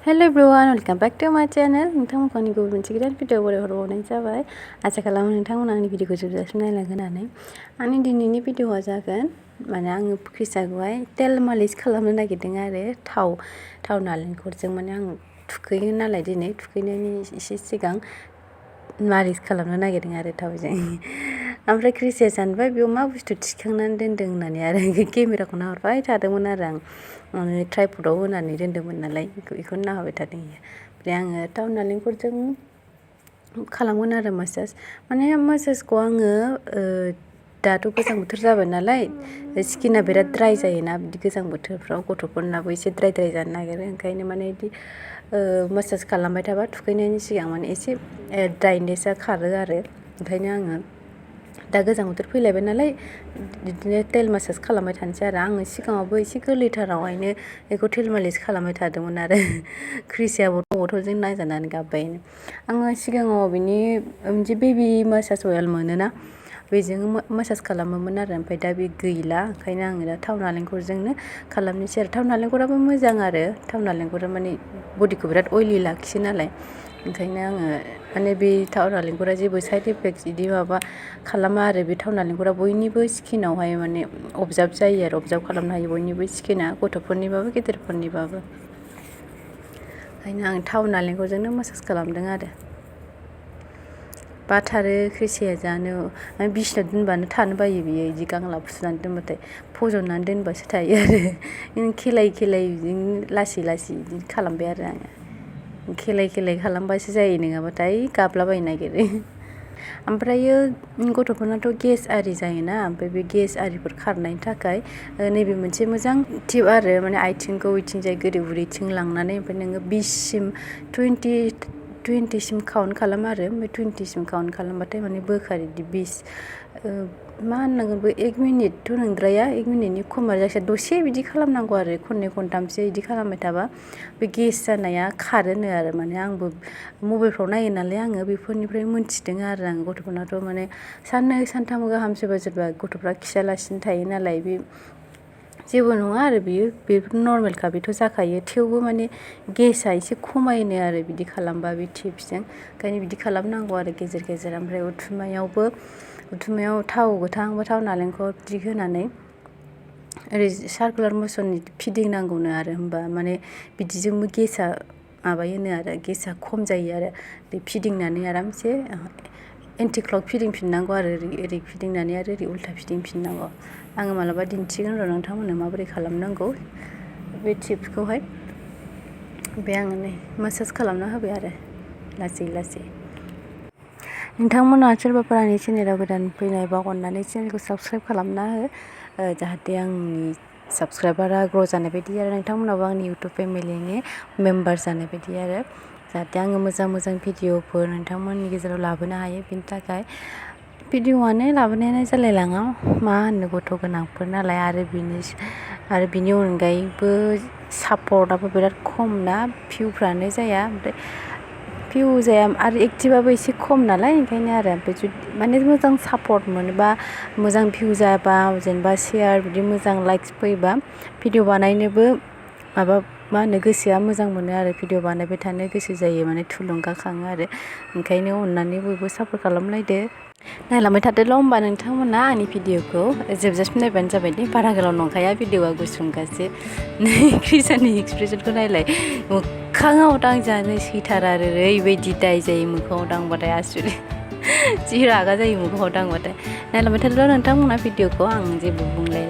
Hello everyone, welcome back to my channel. नोंथांमोनखौ आंनि गुबुन मोनसे गोदान भिडिअ हरबावनाय जाबाय। आसा खालामो नोंथांमोना आंनि भिडिअखौ जोबजासिम नायलांगोन होननानै। आंनि दिनैनि भिडिअआ जागोन माने आङो फैसाखौहाय तेल मालिस खालामनो नागिरदों आरो थाव नालेंखरजों माने आं थुखैगोन नालाय दिनै थुखैनायनि एसे सिगां मालिस खालामनो नागिरदों आरो थावजों। ओमफ्राय क्रिसिया सानबाय बेयाव मा बुस्थु थिखांनानै दोनदों होननानै आरो केमेराखौ नाहरबाय थादोंमोन आरो आं ट्राइपडआव होनानै दोनदोंमोन नालाय बेखौनो नाहरबाय थादों। ओमफ्राय आङो थाव नालेंखरजों खालामगोन आरो माने मासाजखौ आङो दाथ' गोजां बोथोर जाबाय नालाय स्किना बिराद ड्राइ जायोना बिदि गोजां बोथोरफ्राव गथ'फोरनाबो एसे ड्राइ जानो नागिरो ओंखायनो माने बिदि मासाज खालामबाय थाबा थुखैनायनि सिगां माने एसे ड्राइनेसआ खारो आरो ओंखायनो आङो दा गोजां बोथोर फैलायबाय नालाय बिदिनो तेल मासाज खालामबाय थानोसै आरो आङो सिगाङावबो एसे गोरलैथारावहायनो बेखौ तेल मालिस खालामबाय थादोंमोन आरो क्रिसियाबो बथलजों नायजानानै गाबबाय। आङो सिगाङाव बिनि मोनसे बेबि मासाज अइल मोनोना बेजों मासाज खालामोमोन आरो ओमफ्राय दा बे गैला ओंखायनो आङो दा थाव नालेंखरजोंनो खालामनोसै आरो थाव नालेंखराबो मोजां आरो थाव नालेंखरा माने बडिखौ बिराद अइलि लाखियो नालाय ओंखायनो आङो माने बे थाव नालेंखरा जेबो साइड इफेक्ट बिदि माबा खालामा आरो बे थाव नालेंखरा बयनिबो स्किनावहाय माने अबजार्भ जायो आरो अबजार्भ खालामनो हायो बयनिबो स्किना गथ'फोरनिबाबो गेदेरफोरनिबाबो ओंखायनो आं थाव नालेंखरजोंनो मासाज खालामदों आरो बाथारो क्रिसिया जानो बिसिनायाव दोनबानो थानो बायो बियो बिदि गांलाब फुनानै दोनबाथाय फज'नानै दोनबासो थायो आरो खेलाय बिदिनो लासै बिदि खालामबाय आरो आङो खेलाय खालामबासो जायो नङाबाथाय गाबलाबायनो नागिरो। ओमफ्रायो गथ'फोरनाथ' गेस आरि जायोना ओमफ्राय बे गेस आरिफोर खारनायनि थाखाय नैबे मोनसे मोजां टिप आरो माने आथिंखौ इथिंजाय गोदो उदैथिं लांनानै ओमफ्राय नोङो 20सिम काउन्ट खालाम आरो ओमफ्राय 20सिम काउन्ट खालामबाथाय माने बोखारो बिदि 20 मा होननांगोन बे 1 मिनिटथ' नंद्राया 1 मिनिटनि खम आरो जायखिजाया दसे बिदि खालामनांगौ आरो खननै खनथामसो बिदि खालामबाय थाबा बे गेस जानाया खारोनो आरो माने आंबो मबाइलफ्राव नायो नालाय आङो बेफोरनिफ्राय मोनथिदों आरो आं गथ'फोरनाथ' माने साननै सानथाम गाहाम सोरबा गथ'फ्रा खियालासिनो थायो नालाय बे जेबो नङा आरो बेफोर नर्मेलखा बेथ' जाखायो थेवबो माने गेसआ एसे खमायनो आरो बिदि खालामबा बे टिप्सजों ओंखायनो बिदि खालामनांगौ आरो गेजेर ओमफ्राय उथुमायाव थाव गोथां बा थाव नालेंखर बिदि होनानै ओरै सार्कुलार मसननि फिदिंनांगौनो आरो होमबा माने बिदिजोंबो गेसआ माबायोनो आरो गेसआ खम जायो आरो बे फिदिंनानै आरामसे एन्टि क्लक फिदिंफिननांगौ आरो ओरै फिदिंनानै आरो ओरै उल्था फिदिंफिननांगौ। आङो मालाबा दिन्थिगोन र' नोंथांमोननो माबोरै खालामनांगौ बे टिप्सखौहाय बे आङो नै मासाज खालामना होबाय आरो लासै नोंथांमोना सोरबाफोर आंनि चेनेलाव गोदान फैनायबा अननानै चेनेलखौ साबस्क्राइब खालामना हो जाहाथे आंनि साबस्क्राइबारा ग्र' जानाय बायदि आरो नोंथांमोनाबो आंनि इउटुब फेमिलिनि मेम्बार जानाय बायदि आरो जाहाथे आङो मोजां भिडिअफोर नोंथांमोननि गेजेराव लाबोनो हायो बिनि थाखाय भिडिअआनो लाबोनायानो जालायलाङा मा होननो गथ' गोनांफोर नालाय आरो बिनि अनगायैबो सापर्टआबो बिराद खम ना भिउफ्रानो जाया ओमफ्राय भिउ जाया आरो एक्टिभआबो एसे खम नालाय ओंखायनो आरो ओमफ्राय माने मोजां सापर्ट मोनोबा मोजां भिउ जाबा जेनेबा शेयार बिदि मोजां लाइक्स फैबा भिडिअ बानायनोबो मा होनो गोसोआ मोजां मोनो आरो भिडिअ बानायबाय थानो गोसो जायो माने थुलुंगाखाङो आरो ओंखायनो अननानै बयबो सापर्ट खालामलायदो नायलांबाय थादोल' होमबा नोंथांमोना आंनि भिडिअखौ जोबजासिम नायबानो जाबाय दे बारा गोलाव नंखाया भिडिअआ गुसुंखासो नै क्रिसानि एक्सप्रेसनखौ नायलाय मोखाङाव दांजानो सैथारा आरो ओरैबायदि दाय जायो मोखाङाव दांबाथाय आसुरि जि रागा जायो मोखाङाव दांबाथाय नायलांबाय थादोल' नोंथांमोना भिडिअखौ आं जेबो बुंलायला